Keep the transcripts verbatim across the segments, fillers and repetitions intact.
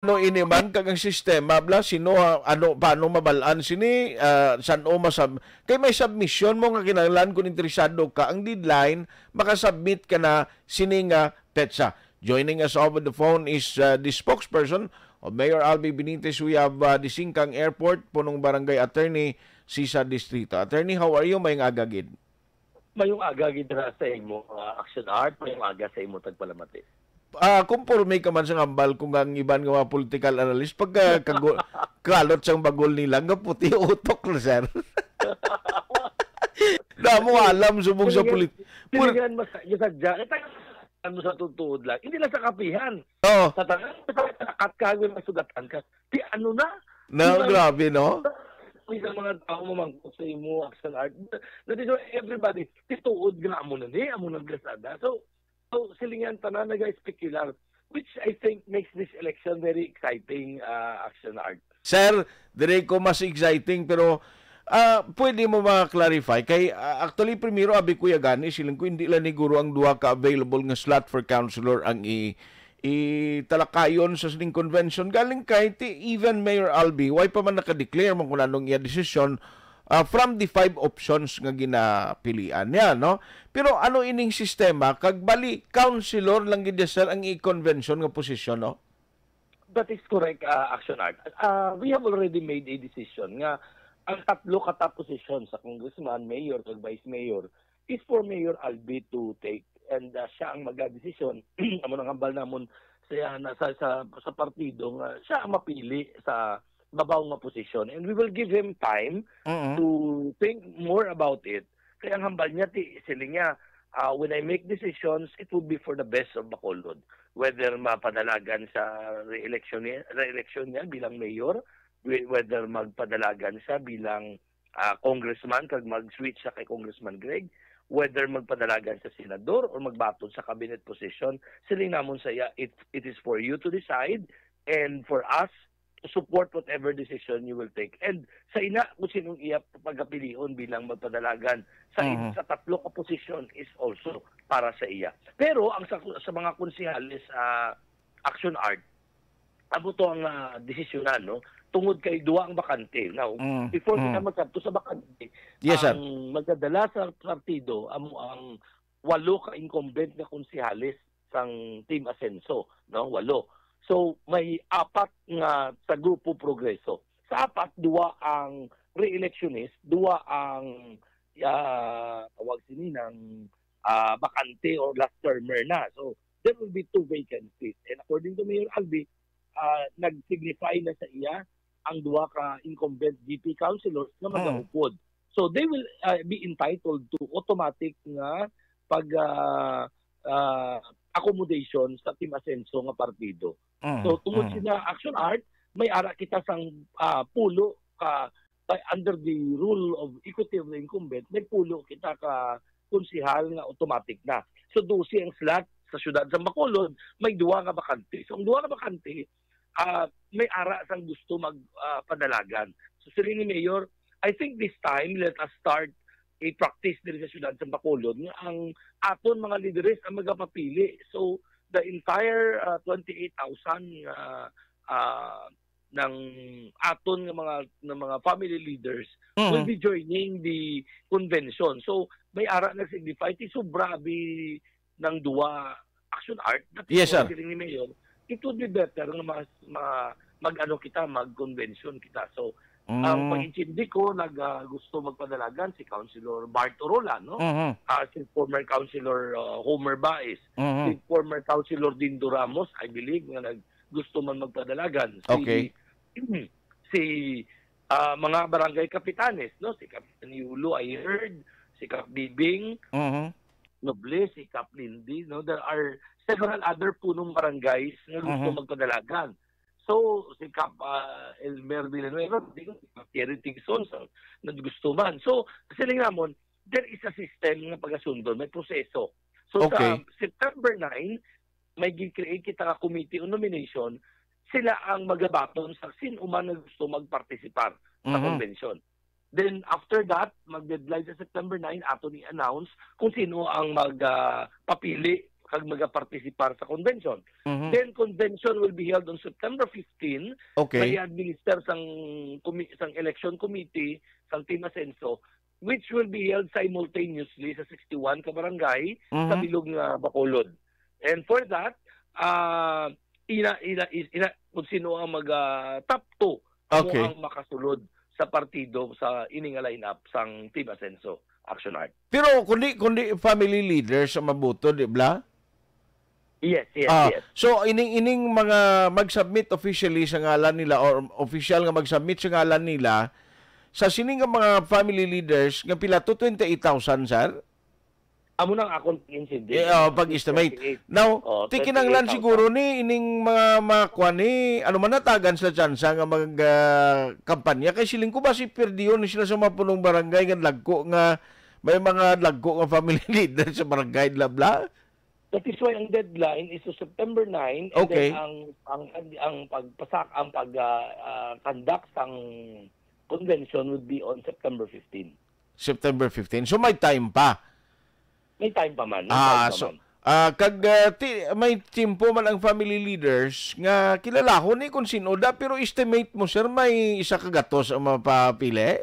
Ano ini man kag ang sistema, bla, sino, ah, ano, paano mabalaan sini, ah, san-o masab-, kay may submission mo nga kinahanglan kung interesado ka, ang deadline, makasubmit ka na sini nga petsa. Joining us over the phone is, ah, the spokesperson of Mayor Albee Benitez. We have, ah, the Singcang Airport, punong barangay attorney, Cesar Distrito. Attorney, how are you? Mayong aga gid. Mayong aga gid ra sa imo, ah, Action Art. Mayong aga sa imo tagpalamati. Ah, kumporme ka man sa hambal ko nga ang iban nga mga political analyst pagka kagu-, kalot sang bagol nila nga puti utok na, sir. Damo alam subong sa Silingan, polit-, pul- silingan mas-, masadya. Kita mo sa tutuod lang. Hindi lang sa kapihan. Oo. Sa tanan, sa tanan, at kami masugatan ka. Di ano na? Na, Di ba? Grabe, no? May isang mga tao mamangkot sa imo, Action Art. That is why everybody, tituod nga amo na ni, amo nagkasada. So, so, silingan tanan nag-spekular, which I think makes this election very exciting, uh, Action Art. Sir, dire ko mas exciting, pero, ah, pwede mo ma-clarify? Kay, ah, actually, primero, abi ko ya gani, siling ko, hindi lang ni guro ang duha ka available nga slot for councilor ang i-, italakayon sa sining convention. Galing kay ti even Mayor Albee, way pa man naka-declare man kung anong iya desisyon, ah, from the five options nga ginapilian niya, no? Pero ano ining sistema? Kag bali, councilor lang gid, sir, ang i-convention nga posisyon, no? That is correct, uh, Action Art. Uh, we have already made a decision nga ang tatlo ka top position sa congressman, mayor, kag vice mayor is for Mayor Albee to take. And, uh, siya ang magdesisyon. Amo nang hambal namon sa, na, sa, sa, sa partido nga siya ang mapili sa babaw nga posisyon. And we will give him time Mm. to think more about it. Kaya ang hambal niya, ti, siling niya, uh, "When I make decisions, it would be for the best of Bacolod." Whether mapadalagan sa re-election niya, re-election niya bilang mayor, whe-, whether magpadalagan siya bilang, ah, congressman kag mag-switch siya kay Congressman Greg, whether magpadalagan sa senador or magbaton sa cabinet position, siling namon sa iya, it, it is for you to decide and for us to support whatever decision you will take. And sa ina, kung sinong iya pagkapilion bilang magpadalagan sa, Mhm. sa tatlo ka posisyon is also para sa iya. Pero ang sa, sa mga konsehales, ah, Action Art, amo to ang, ah, desisyonan, no? Tungod kay duwa ang bakante. Now, Mm, before kita mm. magkadto sa bakante, Yes, sir. ang magdadala sa partido, amo ang walo ka incumbent nga konsehales sang Team Asenso, no? Walo. So, may apat nga sa Grupo Progreso. Sa apat, duwa ang re-electionist, duwa ang, ah, tawag sini ng, ah, bakante or last termer na. So, there will be two vacancies. And according to Mayor Albee, ah, nag-signify na sa iya ang duha ka incumbent G P councilors nga Mm. magaupod. So, they will, ah, be entitled to automatic nga pag, ah, ah, accommodation sa Team Asenso nga partido. Mm, So, tungod mm. sina Action Art, may ara kita sang, ah, pulo ka, by, under the rule of equity of the incumbent, may pulo kita ka konsehal nga automatic na. So, dose ang slot sa siyudad sa Bacolod, may duha nga bakante. So, ang duha nga bakante, ah, may ara sang gusto mag, ah, padalagan. So, siling ni Mayor, "I think this time, let us start a practice diri sa siyudad sa Bacolod nga ang aton mga lideres ang magapapili." So, the entire, ah, twenty-eight thousand, ah, ah, ng aton nga mga, ng mga family leaders Mhm. will be joining the convention. So, may ara nag-signify, ti sobra abi ng duwa, Action Art, that is Yes, what sir. siling ni Mayor, it would be better nga mas, ma-, mag-ano kita, mag-convention kita. So, ang Mm. pag-intindi ko, nag, ah, gusto magpadalagan si Councilor Bart Orola, no? Mhm. Ah, si former Councilor, ah, Homer Baez, Mhm. si former Councilor Dindo Ramos, I believe, nga nag-, gusto man magpadalagan. Si, Okay. si, ah, mga barangay kapitanes, no? Si Kapitan Yulo, I heard, si Kap Bibing, Mhm. Noble, si Kap Lindy, no? There are several other punong barangays nga gusto Mhm. magpadalagan. So, si Kap, ah, Elmer Villanueva, di ko, si Kap Terry Tigson, so, na gusto man. So, siling namon, there is a system nga pagasundon, may proseso. So, sa Okay. September nine, may gi-create kita nga committee on nomination, sila ang magabaton sa sin-o man nga gusto magpartisipar sa Mhm. convention. Then, after that, mag-deadline sa September nine, aton i-announce kung sino ang mag, ah, papili kag magapartisipar sa convention. Mhm. Then convention will be held on September fifteen, Okay. May administer sang commi-, sang election committee, sang Team Asenso, which will be held simultaneously sa sixty-one ka barangay sa Mhm. bilog nga Bacolod. And for that, ah, ina, ina, is-, ina, kung sino ang mag, ah, top two, amo Okay. ang makasulod sa partido sa ini nga lineup sang Team Asenso, Action Art. Pero kundi, kundi family leaders ang maboto, di ba? Yes, yes, Ah, yes. So, ining, ining mga mag-submit officially sa ngalan nila or official nga mag-submit sa ngalan nila, sa sini nga mga family leaders, nga pila to, twenty-eight thousand, sir? Amo nang akon pag-intindi. Eh, oh, pag-estimate. Twenty-eight. Now, Oh, ti kinahanglan twenty-eight thousand. Siguro ni ining mga, mga kwan ni, ano man natagan sila tsansa nga mag, ah, kampanya? Kay siling ko ba si perdiyon ni sila sa mga punong barangay nga dagko nga, may mga dagko nga family leader sa barangay, bla, bla? That is why ang deadline is to September nine, and Okay. then ang, ang, ang pagpasak-, ang pag, ah, ah, conduct sang convention would be on September fifteen. September fifteen. So, may time pa. May time pa man, may Ah, time pa so, man. Ah, kag, ah, ti-, may tiyempo man ang family leaders nga kilalahon ni kung sino da, pero estimate mo, sir, may isa ka gatos ang mapapili?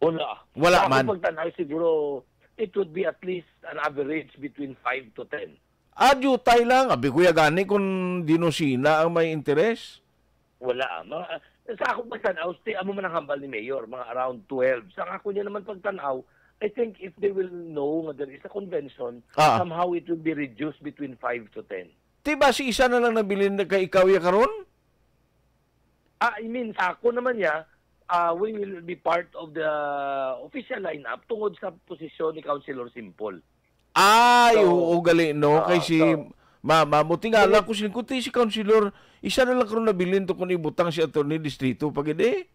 Wala. Wala Sa akong man. Pagtanaw, siguro, it would be at least an average between five to ten. Ah, diutay lang. Abi ko ya gani kung dinusina ang may interes. Wala, ah. Mga, sa akong pagtanaw, sti-, amo man ang hambal ni Mayor, mga around twelve. Sa ako niya naman pagtanaw, I think if they will know nga there is a convention, Ah. somehow it will be reduced between five to ten. Ti ba si isa na lang nabilin na kay ikaw ya karon? Ah, I mean, sa ako naman niya, ah, we will be part of the official lineup tungod sa posisyon ni Councilor Simple. Ay, So, oo, gali, no? Kay ah, si so, Mama mo, tingala tungod ko, siling ko, "Ti, si Councilor, isa na lang karon nabilin to kung ibutang si Attorney Distrito, pag hindi."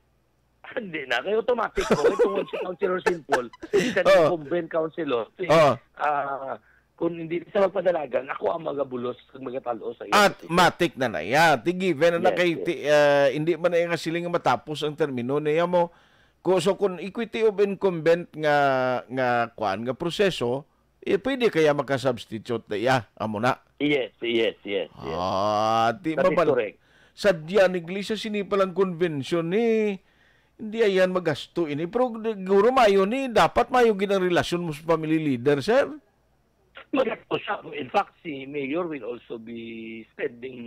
Hindi na, kay automatic ko, kay tungod si Councilor Simple, si Oh. Incumbent Councilor, si, Oh. ah, kung hindi siya magpadalagan, ako ang magabulos kag magatal-os sa iya At position. Matik na na, yeah. Ti given na na Yes, kay, yes. Ti, ah, hindi man na nga siling nga matapos ang termino niya mo. Ku-, so, kung equity of incumbent nga, nga, kuan, nga proseso, eh, pwede kaya makasubstitute na iya? Amo na. Yes, yes, yes, yes. Ah, ti That is mabal-, correct. Sa Diyan Iglesia, sini palang convention ni, hindi ayan magasto ini. Pero siguro mayo ni, dapat mayo gid ang relasyon mo sa family leader, sir. Magasto siya. In fact, si Mayor will also be spending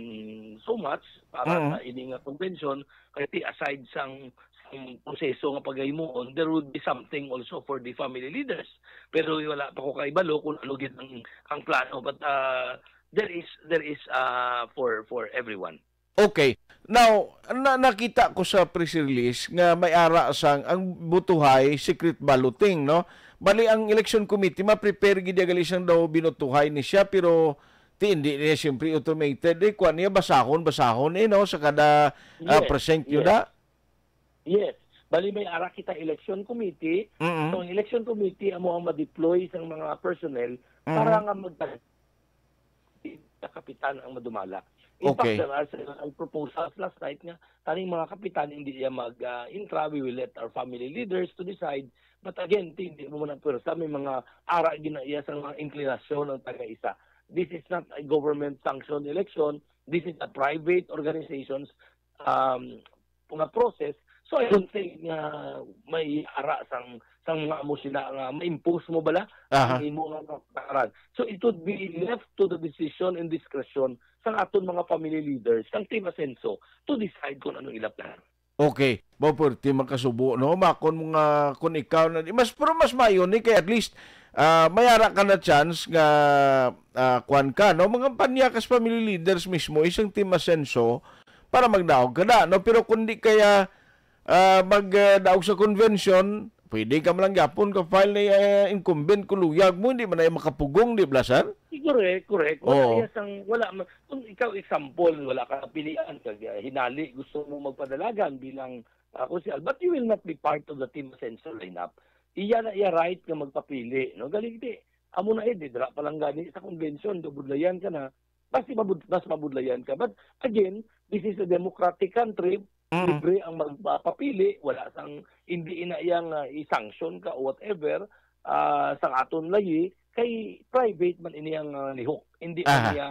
so much para Mm. sa ini nga convention. Kay ti-, aside sang, sang proseso nga paghimuon, there would be something also for the family leaders. Pero wala pa ko kahibalo kung ano gid ang, ang plano. But, ah, there is, there is, ah, for, for everyone. Okay. Now, na-, nakita ko sa press release nga may ara sang ang botohay secret balloting, no? Bali, ang election committee ma-prepare gid ya gali sang daw binotohay ni siya, pero ti hindi niya siyempre automated, eh, kuwan niya, basahon, basahon, eh, no, sa kada, ah, Yes, precinct, yun yes. na? Yes. Bali, may ara kita election committee. Mm-mm. So, ang election committee amo ang ma-deploy sang mga personnel Mm-mm. para nga mag- sa kapitan ang madumala. In Okay. fact, there are several proposals last night nga kaning mga kapitan hindi iya mag, ah, intra. We will let our family leaders to decide. But again, ti-, hindi mo man ang pwersa. May mga ara gina iya sa mga inklinasyon ng taga-isa. This is not a government-sanctioned election. This is a private organizations, um, nga process. So, I don't think nga may ara sang, sang mga amo sila nga ma-impose mo bala Aha. ang imo nga mga patakaran. So, it would be left to the decision and discretion sang aton mga family leaders, sang Team Asenso, to decide kung ano ila plan. Okay. Mao perti makasubo, no? Makon mo nga, kung ikaw na, mas, pero mas maayo ni kay at least, ah, may ara ka na chance nga, ah, kwan ka, no? Mga panyakas family leaders mismo, isang Team Asenso, para magdaog ka na, no? Pero kung di kaya, ah, mag, ah, daog sa convention, pwede ka man lang gyapon ka file na, ah, incumbent kung luyag mo, hindi man na makapugong, di ba, sir? Correct, correct. Wala Oo. iya sang, wala ma-, kung ikaw, example, wala ka napilian, kag, ah, hinali, gusto mo magpadalagan bilang, ah, konsehal, but you will not be part of the Team Asenso lineup. Iya na iya right nga magpapili, no? Galing di, amo na eh, di dira pa lang gani sa convention, do budlayan ka na, mas mabud-, mas mabudlayan ka. But again, this is a democratic country, Mm. libre ang magpapili, wala sang, hindi ina iyang, ah, i-sanction ka o whatever, ah, sang aton layi, kay private man ini ang, ah, lihok. Hindi man Aha. niya,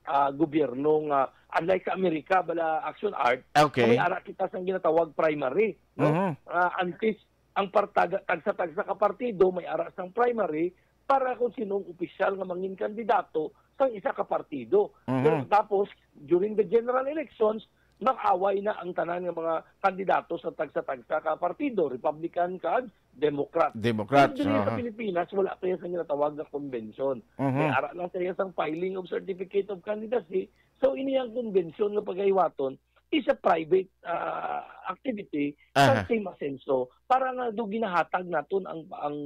ah, gobyerno nga, unlike sa Amerika, bala, Action Art, Okay. may ara kita sang ginatawag primary, no? Mhm. Ah, antes, ang partaga-, tagsa-tagsa ka partido may ara sang primary para kung sino ang opisyal nga mangin kandidato sang isa ka partido. Mhm. Pero tapos, during the general elections, mag-away na ang tanan nga mga kandidato sa tagsa-tagsa ka partido, Republican kag Democrat. Democrat, Pero diri sa aha. Pilipinas, wala pa yan sa ginatawag nga convention. Mhm. May ara lang sa iya sang filing of certificate of candidacy. So, ini ang convention nga pagaywaton is a private, ah, activity Aha. sa Team Asenso para nga do ginahatag naton ang, ang,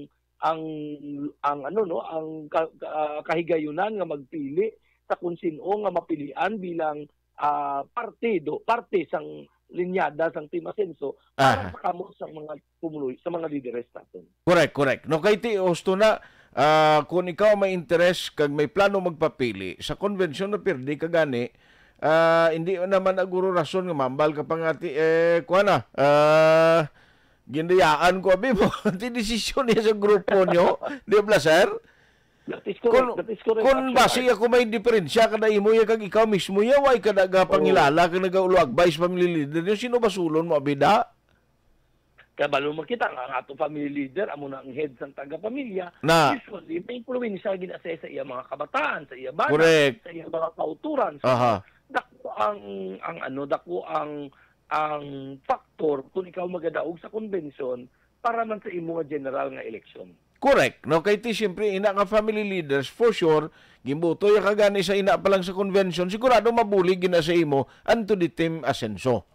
ang, ang ano, no, ang ka-, ka-, kahigayunan nga magpili sa kung sino nga mapilian bilang, ah, partido, parte sang linyada sang Team Asenso para Aha. sa kamot sang mga pumuluy, sa mga lideres naton. Correct, correct. No, kay ti, husto na, ah, kung ikaw may interes kag may plano magpapili sa convention na pirdi ka gani, ah, hindi naman aguro rason nga mambal ka pa nga ti, eh, kuha na, ah, gindayaan ko, abi mo. Ti desisyon niya sa grupo nyo. Di ba, sir? That is correct. Kung, That is correct, kung Action basi Art. ako may diferensya kada imo ya kag ikaw mismo ya, way ka nagapangilala Oo. kag nagauluagbay sa family leader niyo, sino basulon mo, abida? Kabalo mo kita nga ang ato family leader, amo na ang head sang taga-pamilya. Na. Usually, may impluwensya gina sa, sa iya mga kabataan, sa iya bana, Correct. sa iya mga kauturan. So, Aha. dako ang, ang ano, dako ang, ang factor kung ikaw magadaog sa convention para man sa imo nga general nga eleksyon. Correct. No, kay ti siyempre ina nga family leaders, for sure, gimbuto ya ka gani sa ina pa lang sa convention, sigurado mabulig gina sa imo and to the Team Asenso.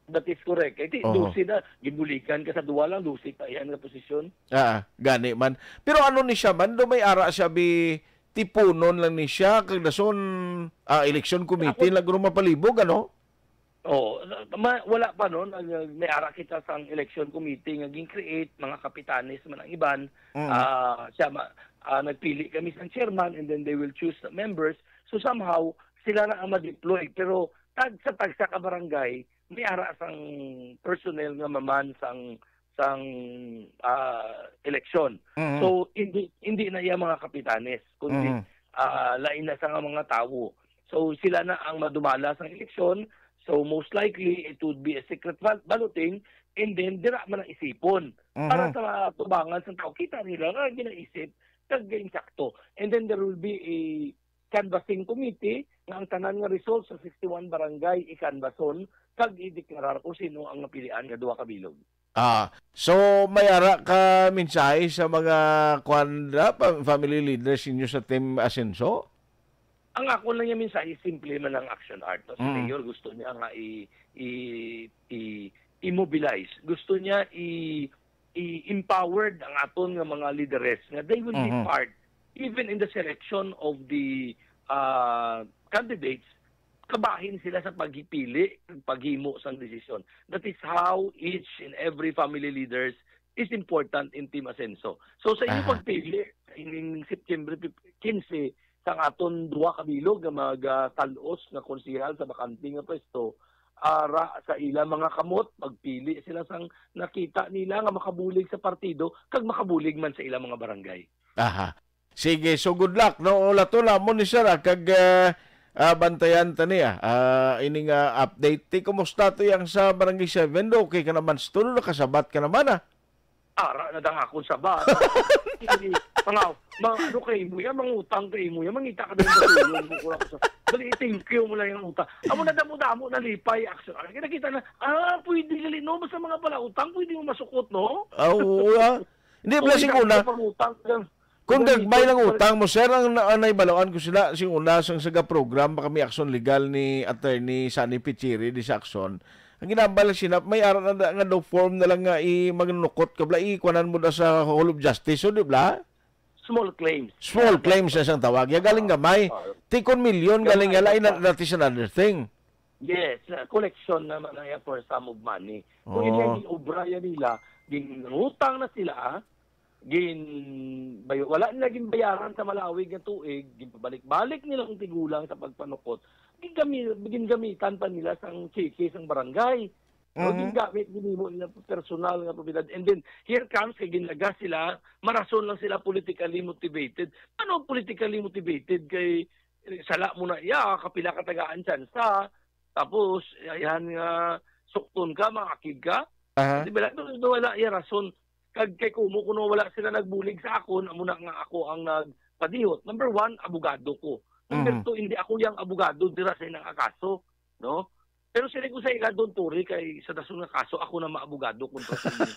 That is correct. Kay ti, Oho. dose na, gibuligan ka sa duwa lang, dose pa yan nga posisyon. Ah, gani man. Pero ano ni siya man, do may ara siya bi tipunon lang ni siya, kag dason, ah, election committee Ako lang guro mapalibog, ano? Oo, ma-, wala pa, no? Nag-, may ara kita sang election committee nga gin-create, mga kapitanes man ang iban. Mm. Ah, siya ma-, ah, nagpili kami sang chairman and then they will choose the members. So somehow, sila na ang ma-deploy. Pero tagsa-tagsa ka barangay, may ara sang personnel nga maman sang, sang, ah, eleksyon. Mm. So, hindi, hindi na iya mga kapitanes, kundi, Mm. ah, lain na sa nga mga tawo. So, sila na ang madumala sang eleksyon. So, most likely, it would be a secret bal-, balloting, and then, dira man ang isipon. Mhm. Para sa tubangan sa tao, kita nila nga ginaisip, kag insakto. And then, there will be a canvassing committee nga ang tanan nga results sa sixty-one barangay i-canvasson kag i-deklarar kung sino ang napilian nga duha ka bilog. Ah, so may ara ka mensahe sa mga, kuwan, da, pa-, family leaders ninyo sa Team Asenso? Ang ako lang yung mensahe, simple man ang Action Art, no? Si Mm. Mayor gusto niya nga i-, i-, i-, i-mobilize. Gusto niya i-, i-empowered ang aton nga mga lideres nga they will be Mhm. part even in the selection of the, uh, candidates. Kabahin sila sa pagpili, paghimo sang desisyon. That is how each and every family leaders is important in Team Asenso. So, sa inyong Aha. pagpili, ining September quince, sang aton duha ka bilog nga mag, ah, tal-os nga konsehal sa bakante nga pwesto, ara sa ila mga kamot, magpili sila sang nakita nila nga makabulig sa partido kag makabulig man sa ila mga barangay. Aha. Sige, so good luck, no? Ula to, lamon ni sir, ah, kag, ah, ah, bantayan ta niya. Ah, ini nga update. Ti, kumusta to yang sa Barangay seven do? Okay ka naman, stulo, nakasabat ka naman, ah. Ara na dang akong sabat. Hindi, mga, mga ano kay mo yan, mangutang kay mo yan, mangita ka din sa tulong mo, kulang sa, dali, thank you mo lang yung utang. Amo na damo-damo, nalipay, action. Ay, nakita na, ah, pwede gali, no? Basta mga pala utang, pwede mo masukot, no? Ah, oo, ah. Hindi, Kung bala, hindi sing una, ka pangutang, kung kung gagmay hindi lang ka utang mo, sir, ang, ang naibalaan ko sila, sing una, sang saga program pa kami action legal ni Attorney Sunny Pichiri di sa action. Ang ginambal lang sila, may ara na nga daw form na lang nga i-, magnukot ka, bala, ikuanan mo na sa Hall of Justice, so, di ba? Small claims. Small claims na siyang tawag. Ya galing gamay. Ah, ah. Tikon milyon, galing Gamay, nga, lain na, basta. That is another thing. Yes, uh, collection naman na yan for a sum of money. Kung Oo. Yun yung obra yan nila, ginangutang na sila, ah. Gin-, bay-, wala nila ginbayaran sa malawig nga tuig, ginpabalik-balik nila ang tigulang sa pagpanukot, gingami-, gingamitan pa nila sang cheque sang barangay. Pero Mhm. gingamit, ginimo nila personal nga propiedad. And then, here comes, kay ginlagas sila, marason lang sila politically motivated. Ano ang politically motivated? Kay eh, sala mo na iya, kapila ka tagaan tsansa, tapos, yan nga, sukton ka, maakig ka. Aha. Di ba, no, no, wala iya rason. Kag kay kumo, kuno wala sila nagbulig sa akon, amo na nga ako ang nagpadihot. Number one, abogado ko. Number Mhm. two, hindi ako yang abogado dira sa inang akaso, no? Pero sila ko sa ila, don't worry, kay sa dason nga kaso, ako na maabogado kontra sa inyo.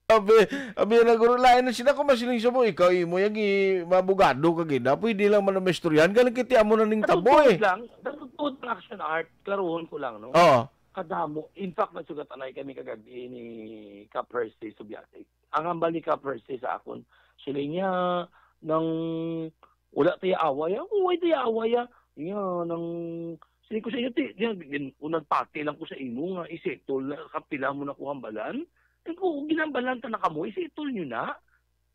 Abi, abi na guro, lain na sila kung masiling sa mo, ikaw imo yung i- maabogado ka gid. Pwede lang man ang maistoryahan. Galing kiti amo na ning tabo Natutod eh. lang, natutod ng action art, klaruhon ko lang, no? Oo. Kadamo. In fact, nagsugat anay kami kagagabi ni Cap Hersey Subiate. Ang hambal ni Cap Hersey sa akon, sila niya, nang wala tayo away, ah. Uy, tayo away, ah. Niya, nang, sila ko sa inyo, ti, niya, gin- kung nagpati lang ko sa imo nga, isettle na, kapila mo na ko hambalan. Ang ko, ginambalan ta na kamo, isettle nyo na.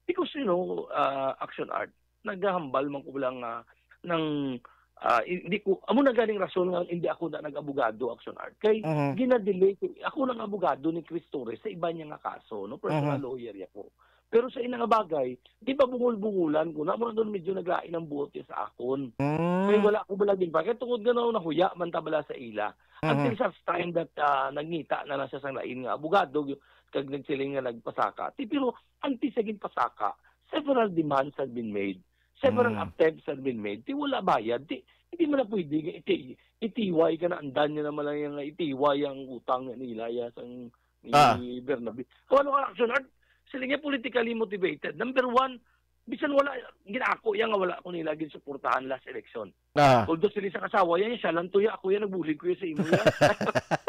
Because, you know, uh, action art, naghahambal man ko lang nga, nang, ah, hindi ko, amo na ganing rason nga hindi ako na nag-abogado, action art. Kay, Mhm. ginadelay ko, ako nang abogado ni Chris Torres sa iba niya nga kaso, no? Personal Mhm. lawyer ya ko. Pero sa ina nga bagay, di ba bungol-bungulan ko, na mo na doon medyo naglain ang buot niya sa akon. Mm. Kay wala ko bala din pa. Kaya tungod nga na nahuya man ta bala sa ila. Until Mhm. such time that ah, nagngita na lang siya sang lain nga abogado, kag nagsiling nga nagpasaka. Ti, pero antes sa ginpasaka, several demands had been made. Several Mm. attempts had been made. Ti wala bayad. Ti, hindi man na pwede nga iti, itiway ka na andan niya naman lang yung itiway ang utang nga nila ya sang ni Ah. Bernabe. Kung ano ka action art, sila nga politically motivated. Number one, bisan wala, ginako yan nga wala ko nila ginsuportahan last election. Ah. Although sila sa kasawa yan, siya lang to ya, ako yan, nagbulig ko yan sa imo yan.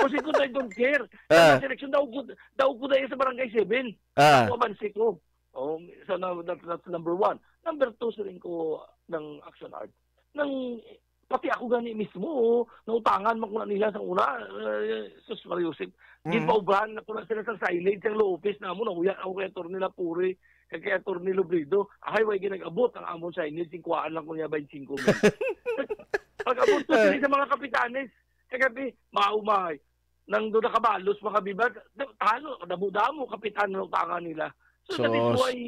Kasi ko, I don't care. Ah. Sa last election, daw ko, daw ko dahil sa barangay seven. Ah. Ako, abansi ko. Oh, so, na, that, that's number one. Number two, sa rin ko ng action art. Nang, pati ako gani mismo, oh, nautangan man ko na nila sa una, eh, sus, Mario Joseph. Mhm. Ginpaubahan na ko na sila sa signage, ang law office na mo, nahuya ako kay Attorney Lapuri, kay, kay Attorney Lobrido. Ahay, way ginag-abot ang amon signage, singkwaan lang ko niya, twenty-five mil. Pag-abot ko Eh. sila sa mga kapitanes, kagabi, maumay. Nang doon nakabalos, mga bibat, talo, damo-damo, kapitan ng utangan nila. So, that is Sos. why,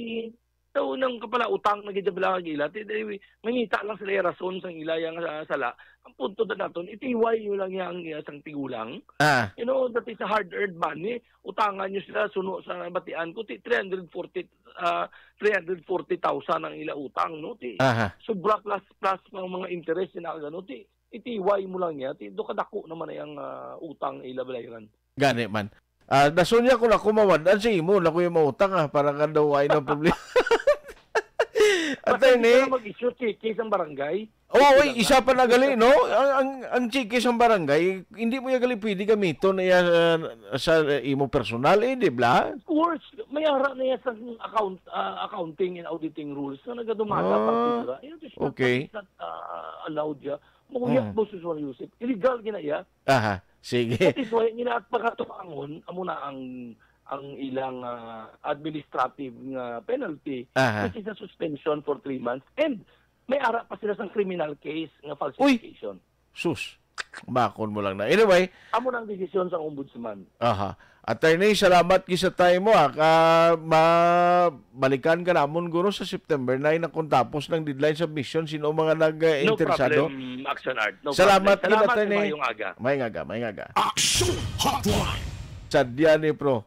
daw nang kapalautang na gid ang ila. Ti, di, mangita lang sila yung rason sang ila yang ah, sala. Ang punto na naton, itiway nyo lang yang iya sang tigulang. Ah. You know, that is a hard-earned money. Utangan nyo sila, suno sa batian ko, ti three hundred forty, ah, three hundred forty thousand ang ila utang, no? Ti, Aha. sobra plus, plus ang mga interest na gano, ti, itiway mo lang niya, ti, do kadako naman na yung ah, utang ila balayaran. Gani man. Ah, dason niya kung ako mawad-an sa imo, na ko yung mautang ah, para nga daw ay na problema. Basta hindi Attorney, ka mag-issue chikis ang barangay. oh, Ito oy, lang isa na. pa na gali, no? Ang, ang, ang chikis ang barangay, hindi mo yung gali pwede gamiton na iya sa, sa imo personal, eh, di ba? Of course, may ara na yan sa account, ah, accounting and auditing rules na nagadumada Ah, pa sila. Yun, it's not, okay. It's not ah, allowed ya. Mahuya Mm. po si Suan Yusuf. Illegal gina iya. Aha, sige. That is why, nila at pagkatuangon, amo na ang ang ilang ah, administrative nga penalty, Aha. which is a suspension for three months. And may ara pa sila sa criminal case nga falsification. Sus, bakon mo lang na. Anyway, Amo na ang desisyon sa ombudsman. aha. Attorney, salamat gid sa time mo, ah. Ah, ma-, balikan ka namon, guro, sa September nine na kung tapos ng deadline submission, sino mga nag-interesado. No problem, Action Art. No Salamat problem. gid, Salamat, Attorney. Mayong aga. May nga ga, may nga ga. Action Hotline. Sadya ni, pro.